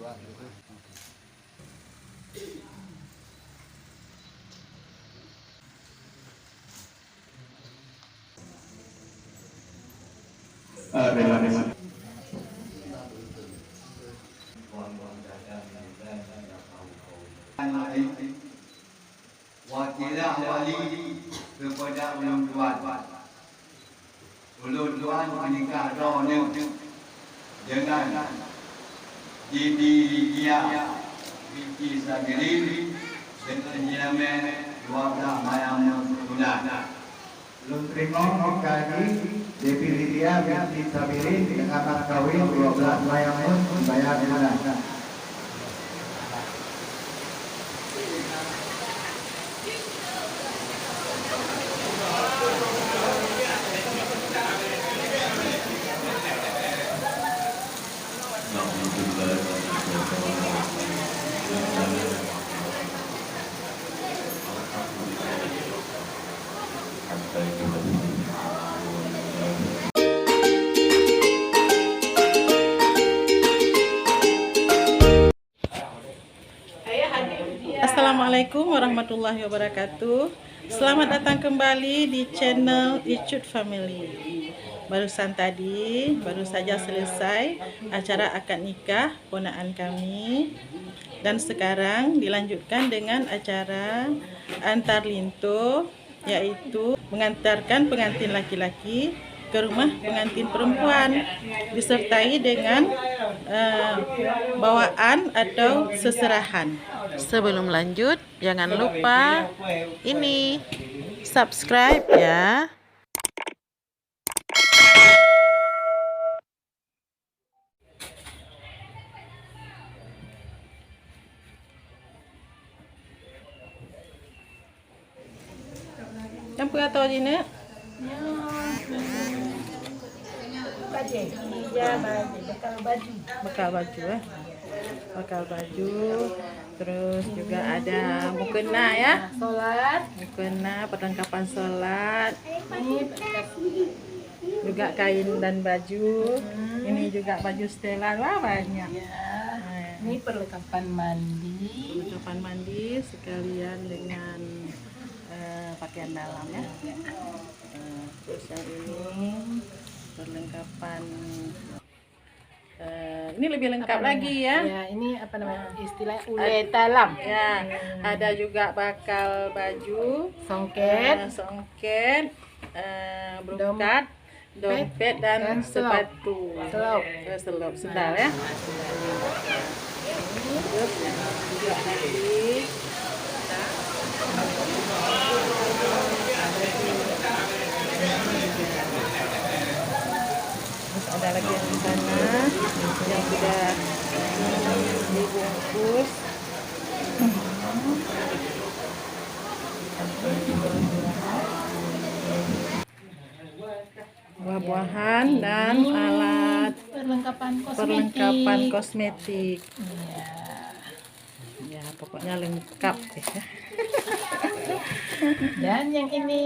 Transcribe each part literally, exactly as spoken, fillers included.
Wakilah wali keupada ulôn tuan. Ulôn tuan meunikah droeneuh deungon Debbie Lydia binti Sabirin deungon nyang dua blah malam bulan. Lôn teurimong nikah jih Debbie Lydia binti Sabirin deungon mas kawin dua blah malam bulan. Assalamualaikum warahmatullahi wabarakatuh. Selamat datang kembali di channel Icut Family. Barusan tadi, baru saja selesai acara akad nikah ponaan kami. Dan sekarang dilanjutkan dengan acara antar linto, yaitu mengantarkan pengantin laki-laki ke rumah pengantin perempuan, disertai dengan, eh, bawaan atau seserahan. Sebelum lanjut, jangan lupa ini, subscribe ya. Nyan peue atau jih, Neuk? Bajée, ija bajée, bekal baju. Bekal baju, eh. Bekal baju. Terus juga ada mukena, ya. Solat. Mukena, perlengkapan solat. Ini perlengkapan. Juga kain dan baju. Hmm. Ini juga baju setelan. Wah, banyak. Ya. Eh. Ini perlengkapan mandi. Perlengkapan mandi sekalian dengan, eh, pakaian dalam, ya. Eh, terus yang ini perlengkapan, eh, ini lebih lengkap lagi, ya. Ya, ini apa namanya? Istilah ulée talam. Ya, ada juga bakal baju, songket, eh, songket, eh, brokat, dompet dan sepatu. Selop. Eh, selop, sendal, ya. Terus yang ini juga tadi. Terus ada lagi yang di sana yang sudah dibungkus. Buah-buahan dan alat perlengkapan kosmetik. Ya, pokoknya lengkap deh, ya. Dan yang ini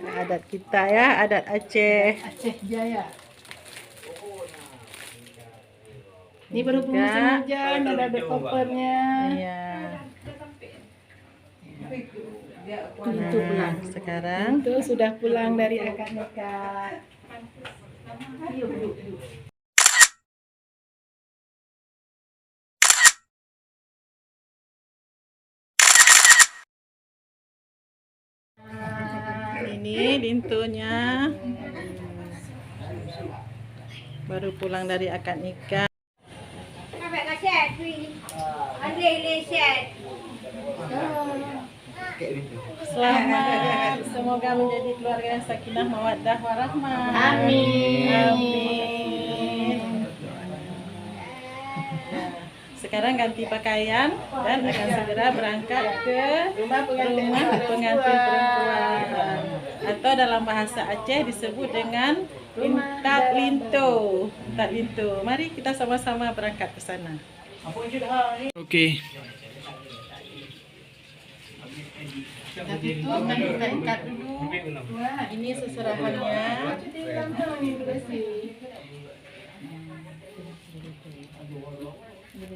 adat kita, ya, adat Aceh. Aceh Jaya. Ini baru bungkusan hujan, ada, ada kopernya. Iya. Nah, sekarang itu sudah pulang dari akad nikah. Nah, ini lintonya baru pulang dari akad nikah. Selamat, semoga menjadi keluarga yang sakinah, mawaddah, warahmah. Amin. Amin. Sekarang ganti pakaian dan akan segera berangkat ke rumah pengantin perempuan, atau dalam bahasa Aceh disebut dengan intat linto. Intat linto. Mari kita sama-sama berangkat ke sana. Oke. Kita tutup dan kita ikat dulu. Ini seserahannya. Ini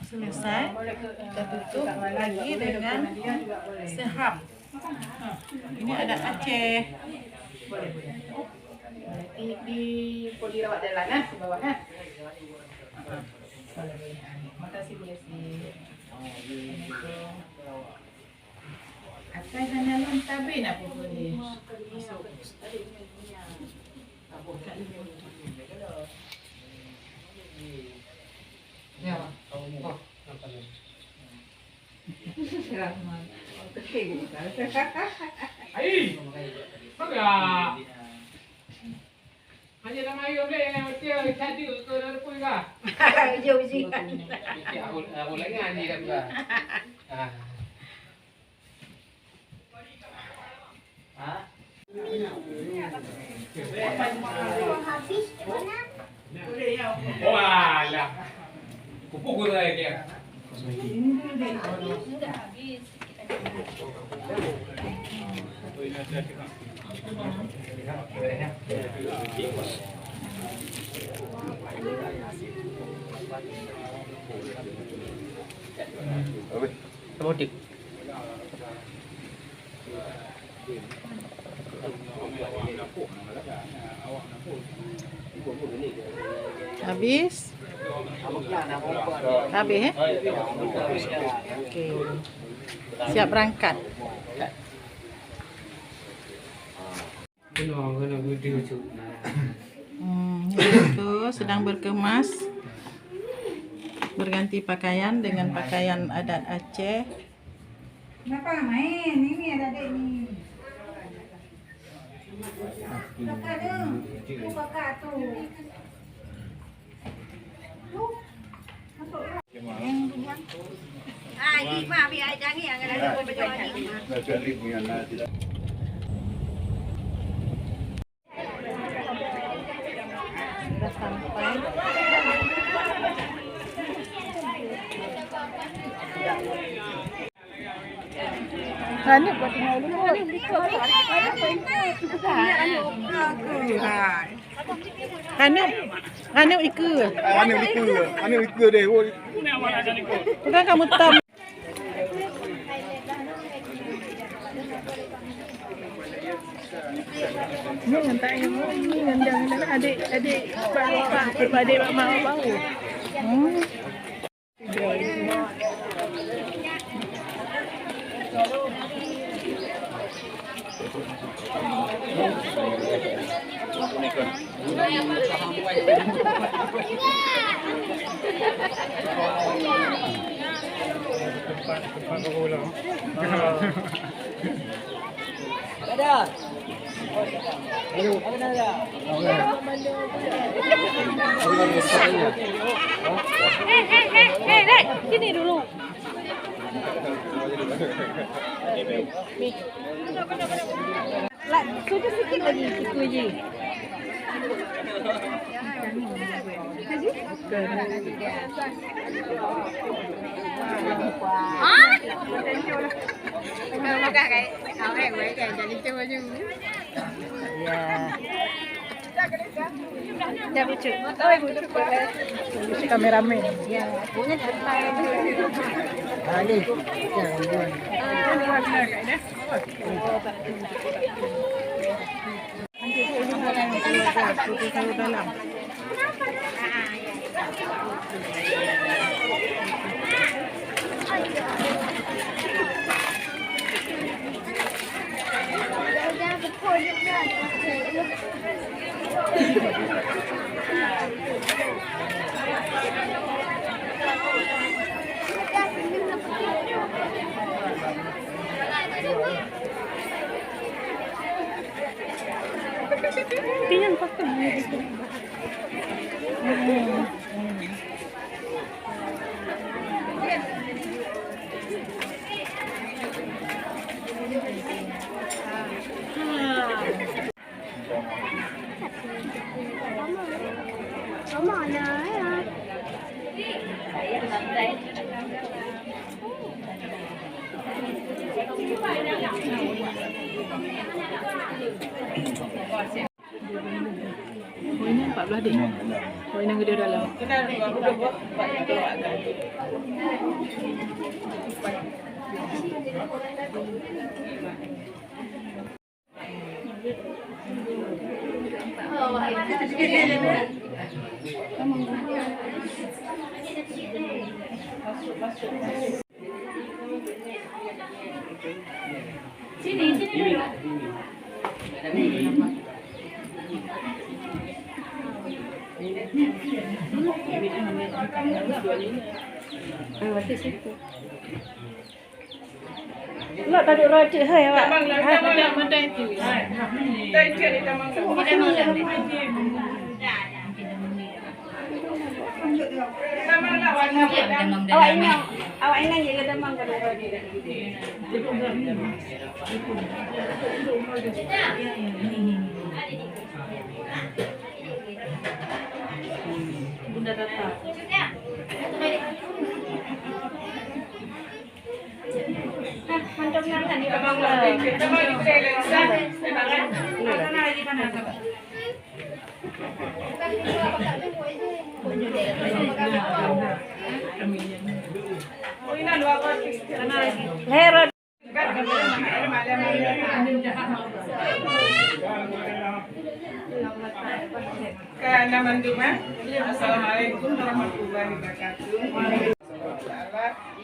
Selesai, kita tutup lagi dengan sehap. Ha, ini ada Aceh. Boleh, boleh. Di, di poli rawat jalan, eh, di bawah, eh. Boleh, boleh. Makasih, Bu Yesi. Assalamualaikum. Akai hana lôn tabe na peupuléh. Masuk. Ya, Pak. Oh, nampak ni. Rahman. Oh, teuking bukan? Hai! Peugah! Hanya nama ayam deh, yang macam cadu tu dah pun kah? Uji-uji. Aku, aku lagi ngaji dah pun. Ah. Walah. Pupuk gula ya dia. Habis. Mudik. Habis? Habis, eh? Oke. Siap berangkat. Hmm, itu sedang berkemas, berganti pakaian dengan pakaian adat Aceh. Kenapa main? Ini adik ni. Kakak tu. Tu kakak tu. Anu, anu ikeu. Anu ikeu, anu ikeu deh. Pegang kamu tam. Ni yang tak yang ni yang jangan adik, adik, pak, pak, adik, mak, mak, bau. Hmm. Ada. Eh, eh, eh, eh, Dek, sini dulu. Lah, sujud sikit lagi, siku je. Ha? Kalau makan kai, awak yang buat kan, jadi tu baju. Ya. Dah bucu. Oi, bucu. Kameramen. Ya, punya datang. Ah, ni. Ya, buat. Tinggal pakai. Oh, ini empat belas deh. Oh, ini gede dalam. Lok taduek rot cit hai awak. Awak ingat, awak ingat je kata mang pada rot. Bunda Tata. Lahir. Ka na mandum, eh? Assalamualaikum warahmatullahi wabarakatuh.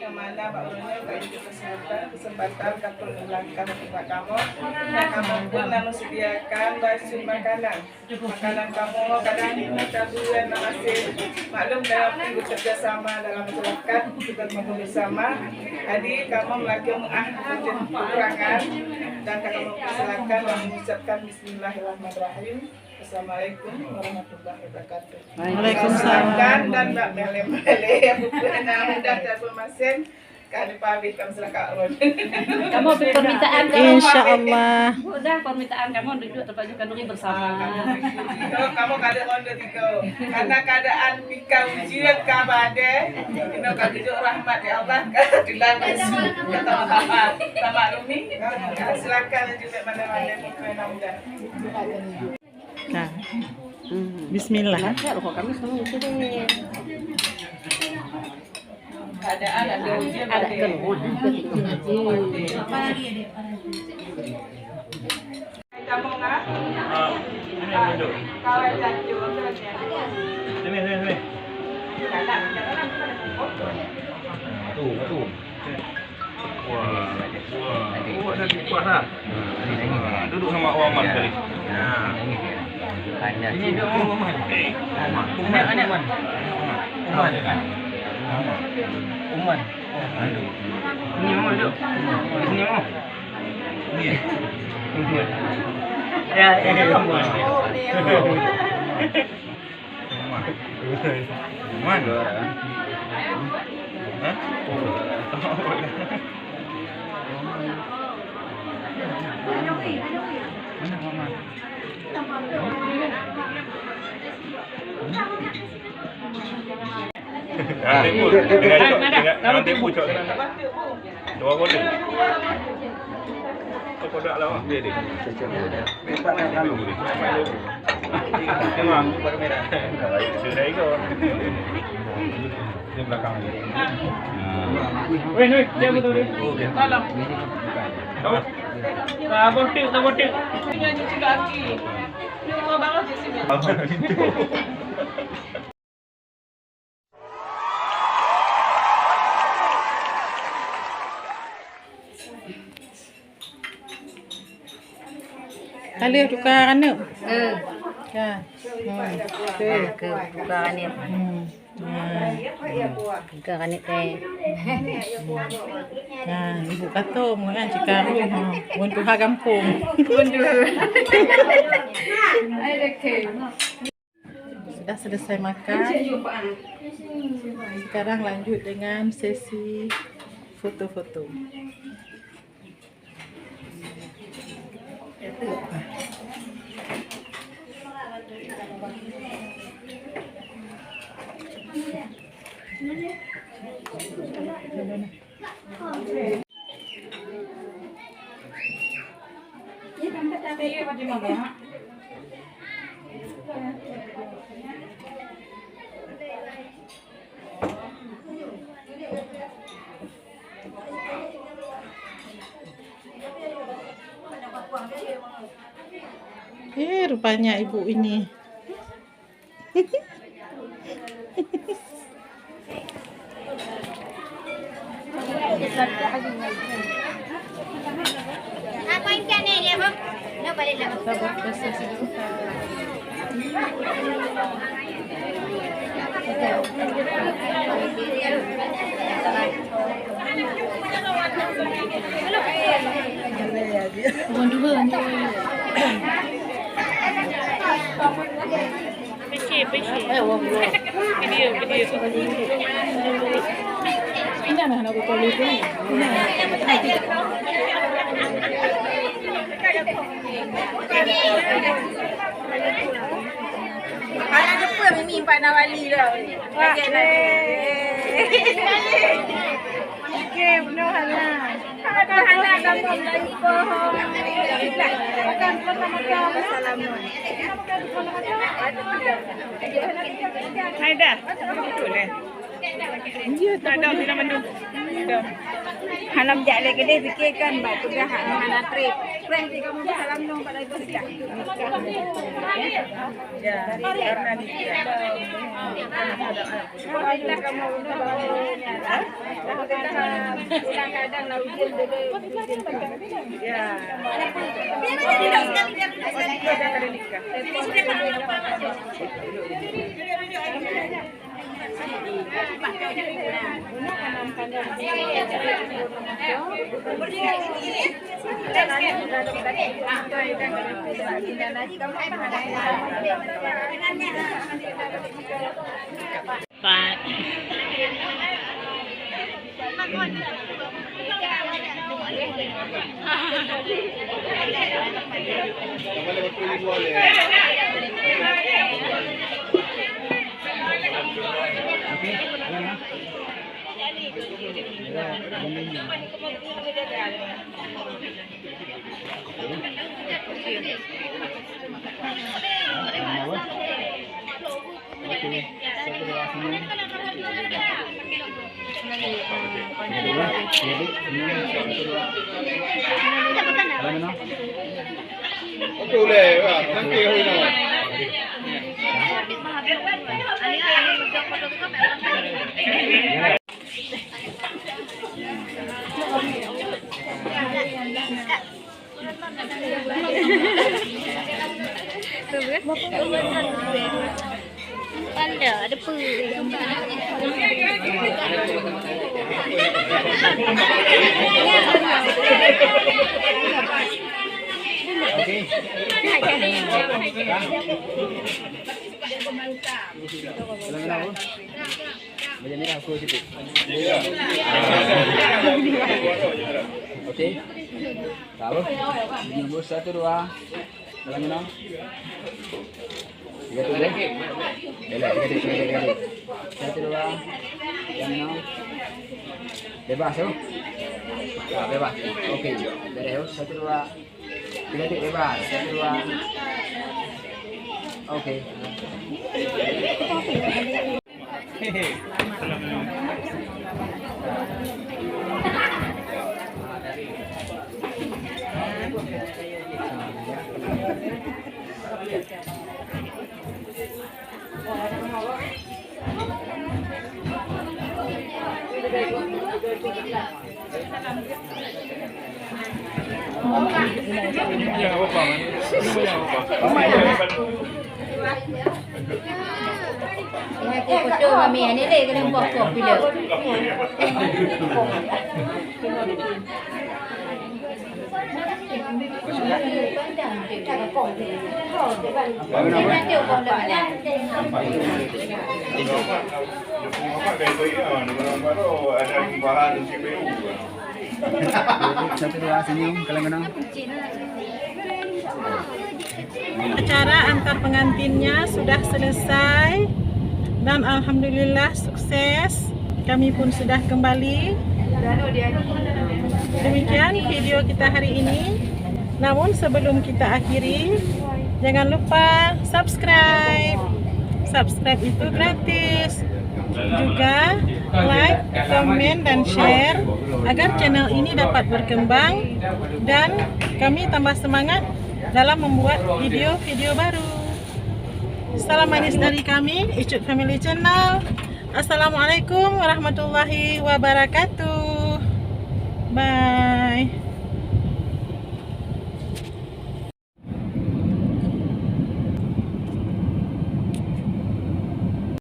Yang mana bak uroe nyoe ka jeuet kesempatan, kesempatan ka ulangkan ubak kamoe. Dan kamoe pun na meusediakan bacut makanan. Makanan kamoe kadang tabui na maséng. Maklum, kamoe pih bekerja sama dalam masyarakat, kita bekerja sama. Jadi kamoe meulakée meu'ah kekurangan dan kamoe persilakan dan mengucapkan Bismillahirrahmanirrahim. Assalamualaikum warahmatullahi wabarakatuh. Waalaikumsalam. Silakan dan bak malem-malem. Bukan dah tak bermasin. Ka dipabrih kamoe silakan. Kamoe permintaan kamoe. Insya Allah. Udah permintaan kamoe duduk tempat juga kandungan bersama. Kamoe kada ronde tiga. Karena keadaan pika ujian ka badai, kena ka tuju rahmat ya Allah. Ka tulang masuk. Kata apa? Sama Lumi. Silakan juga mana-mana pemain muda. Nah. Bismillah. Ada keluhan ketika. Sini, sini, sini. Satu, satu. Wah, wah, awak dah dipas dah. Ha, duduk sama Abang Wan sekali. Ha. Ini duduk sama Abang Wan. Eh, Abang Wan. Anak, anak. Abang Wan. Abang Wan. Abang Wan. Ini Abang Wan duduk. Ini Abang Wan. Ni. Ya, ya, ya. Abang Wan. Man. Hah? Mana Mama? Ah, nanti pucuk, nanti pucuk. Dua gol. Kau kodak lah, Mak. Dia, dia. Memang. Sudah ikut. Di belakang ni. Weh, weh, dia betul ni. Tolong. Tahu? Tahu tik, tahu tik. Ini yang cuci kaki. Ini rumah baru di sini. Ka lheueh tuka ranup? Eh. Ka. Hmm. Ke, ke tuka ranup. Hmm. Nah. Tuka ranup teh. Nah, ibu katong kan Cikaru. Ha. Pun tuha gampông. Pun tuha. Sudah selesai makan. Sekarang lanjut dengan sesi foto-foto. Eh, rupanya ibu ini. Video, video. Ini anak-anak aku kalau itu. Anak jepun Mimi empat enam wali dah. Wah, okey, bunuh hala. Bunuh hala, kamu dari pohon. Makan pertama-tama. Assalamualaikum. Hai dah. Betul eh. Iya, tak ada, tidak mandum. Ada. Hana jak lé keudeh, pikir kan, bak peugah hana trép. Preh di kamu dah halam nong pada itu sejak. Ya, karena di. Alhamdulillah kamu udah bawa. Kadang-kadang nak ujian dulu. Ya. Biar aja dulu sekali, biar aja sekali. Ada nikah. Panda, ada pe. Baju merah aku situ. Okey. Tahu? Nombor satu, dua. Dalam mana? Tiga tu, eh? Boleh, tiga tu, tiga tu, tiga tu. Satu, dua. Dalam mana? Bebas tu? Ya, bebas. Okey. Beres tu. Satu, dua. Tiga tu, bebas. Satu, dua. Okey. Ini aku foto mami, ini deh kena buah kopi dah. Satu, dua, senyum, kalau kena. Acara antar pengantinnya sudah selesai dan alhamdulillah sukses. Kami pun sudah kembali. Demikian video kita hari ini. Namun sebelum kita akhiri, jangan lupa subscribe. Subscribe itu gratis. Juga like, komen, dan share agar channel ini dapat berkembang dan kami tambah semangat dalam membuat video-video baru. Salam manis dari kami, Icut Family Channel. Assalamualaikum warahmatullahi wabarakatuh. Bye.